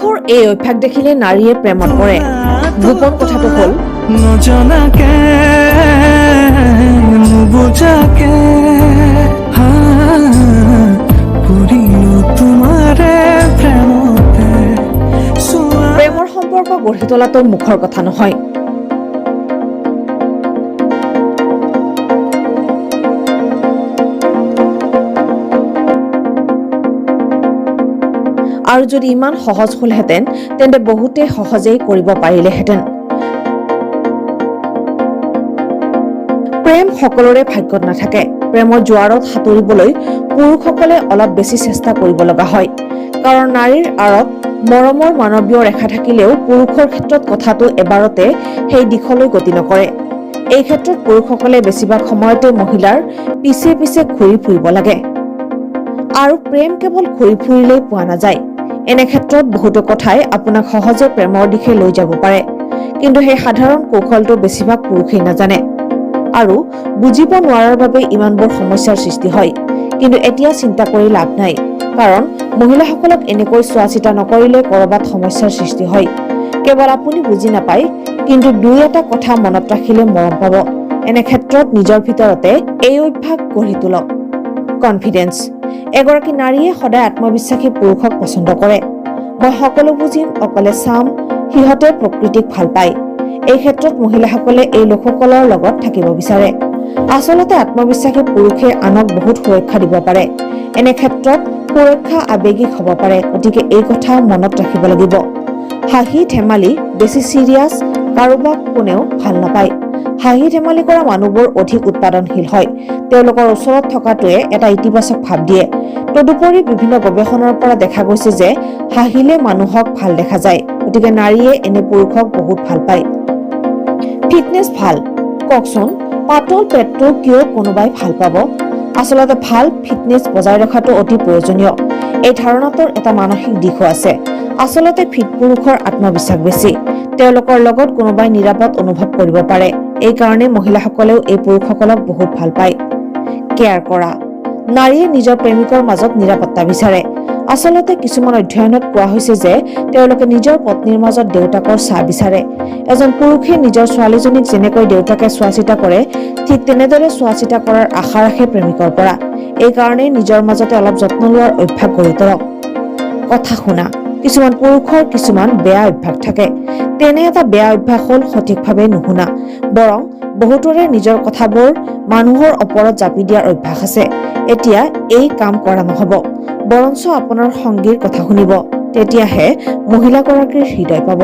পুৰুষৰ এই অভ্যাস দেখিলে নাৰীয়ে প্ৰেমত পৰে। গোপন কথাটো হ'ল, নজনাকে নুবুজাকে পৰিলো তোমাৰে প্ৰেমতে চোৱা। প্ৰেমৰ সম্পৰ্ক গঢ়ি তোলাটো মুখৰ কথা নহয়। আৰু যদি ইমান সহজ হ'লহেঁতেন, তেন্তে বহুতে সহজেই কৰিব পাৰিলেহেঁতেন। প্ৰেম সকলোৰে ভাগ্যত নাথাকে। প্ৰেমৰ জোৱাৰত সাঁতুৰিবলৈ পুৰুষসকলে অলপ বেছি চেষ্টা কৰিব লগা হয়। কাৰণ নাৰীৰ আঁৰত মৰমৰ মানৱীয় ৰেখা থাকিলেও পুৰুষৰ ক্ষেত্ৰত কথাটো এবাৰতে সেই দিশলৈ গতি নকৰে। এই ক্ষেত্ৰত পুৰুষসকলে বেছিভাগ সময়তে মহিলাৰ পিছে পিছে ঘূৰি ফুৰিব লাগে। আৰু প্ৰেম কেৱল ঘূৰি ফুৰিলেই পোৱা নাযায়। এনে ক্ষেত্ৰত বহুতো কথাই আপোনাক সহজে প্ৰেমৰ দিশে লৈ যাব পাৰে। কিন্তু সেই সাধাৰণ কৌশলটো বেছিভাগ পুৰুষেই নাজানে আৰু বুজিব নোৱাৰাৰ বাবে ইমানবোৰ সমস্যাৰ সৃষ্টি হয়। কিন্তু এতিয়া চিন্তা কৰি লাভ নাই, কাৰণ মহিলাসকলক এনেকৈ চোৱা চিতা নকৰিলে ক'ৰবাত সমস্যাৰ সৃষ্টি হয়। কেৱল আপুনি বুজি নাপায়, কিন্তু দুই এটা কথা মনত ৰাখিলে মৰম পাব। এনে ক্ষেত্ৰত নিজৰ ভিতৰতে এই অভ্যাস গঢ়ি তোলক। কনফিডেন্স। এগৰাকী নাৰীয়ে সদায় আত্মবিশ্বাসী পুৰুষক পচন্দ কৰে। মই সকলো বুজিম, অকলে চাম, সিহঁতে প্ৰকৃতিক ভাল পায়। এই ক্ষেত্ৰত মহিলাসকলে এই লোকসকলৰ লগত থাকিব বিচাৰে। আচলতে আত্মবিশ্বাসী পুৰুষে আনক বহুত সুৰক্ষা দিব পাৰে। এনে ক্ষেত্ৰত সুৰক্ষা আৱেগিক হ'ব পাৰে, গতিকে এই কথা মনত ৰাখিব লাগিব। হাঁহি ধেমালি। বেছি চিৰিয়াছ কাৰোবাক কোনেও ভাল নাপায়। হাঁহি ধেমালি কৰা মানুহবোৰ অধিক উৎপাদনশীল হয়। তেওঁলোকৰ ওচৰত থকাটোৱে এটা ইতিবাচক ভাৱ দিয়ে। তদুপৰি বিভিন্ন গৱেষণাৰ পৰা দেখা গৈছে যে হাঁহিলে মানুহক ভাল দেখা যায়। গতিকে নাৰীয়ে এনে পুৰুষক বহুত ভাল পায়। ফিটনেছ ভাল। কওকচোন, পাতল পেটটো কিয় কোনোবাই ভাল পাব? আচলতে ভাল ফিটনেছ বজাই ৰখাটো অতি প্ৰয়োজনীয়। এই ধাৰণাটোৰ এটা মানসিক দিশো আছে। আচলতে ফিট পুৰুষৰ আত্মবিশ্বাস বেছি। তেওঁলোকৰ লগত কোনোবাই নিৰাপদ অনুভৱ কৰিব পাৰে। এইকাৰণে মহিলাসকলেও এই পুৰুষসকলক বহুত ভাল পায়। কেয়াৰ কৰা। নাৰীয়ে নিজৰ প্ৰেমিকৰ মাজত নিৰাপত্তা বিচাৰে। আচলতে কিছুমান অধ্যয়নত কোৱা হৈছে যে তেওঁলোকে নিজৰ পত্নীৰ মাজত দেউতাকৰ ছাঁ বিচাৰে। এজন পুৰুষে নিজৰ ছোৱালীজনীক যেনেকৈ দেউতাকে চোৱা চিতা কৰে, ঠিক তেনেদৰে চোৱা চিতা কৰাৰ আশা ৰাখে প্ৰেমিকৰ পৰা। এইকাৰণেই নিজৰ মাজতে অলপ যত্ন লোৱাৰ অভ্যাস গঢ়ি তোলক। কথা শুনা। কিছুমান পুৰুষৰ কিছুমান বেয়া অভ্যাস থাকে। তেনে এটা বেয়া অভ্যাস হ'ল সঠিকভাৱে নুশুনা। বৰং বহুতৰে নিজৰ কথাবোৰ মানুহৰ ওপৰত জাপি দিয়াৰ অভ্যাস আছে। এতিয়া এই কাম কৰা নহ'ব। বৰঞ্চ আপোনাৰ সংগীৰ কথা শুনিব, তেতিয়াহে মহিলাগৰাকীৰ হৃদয় পাব।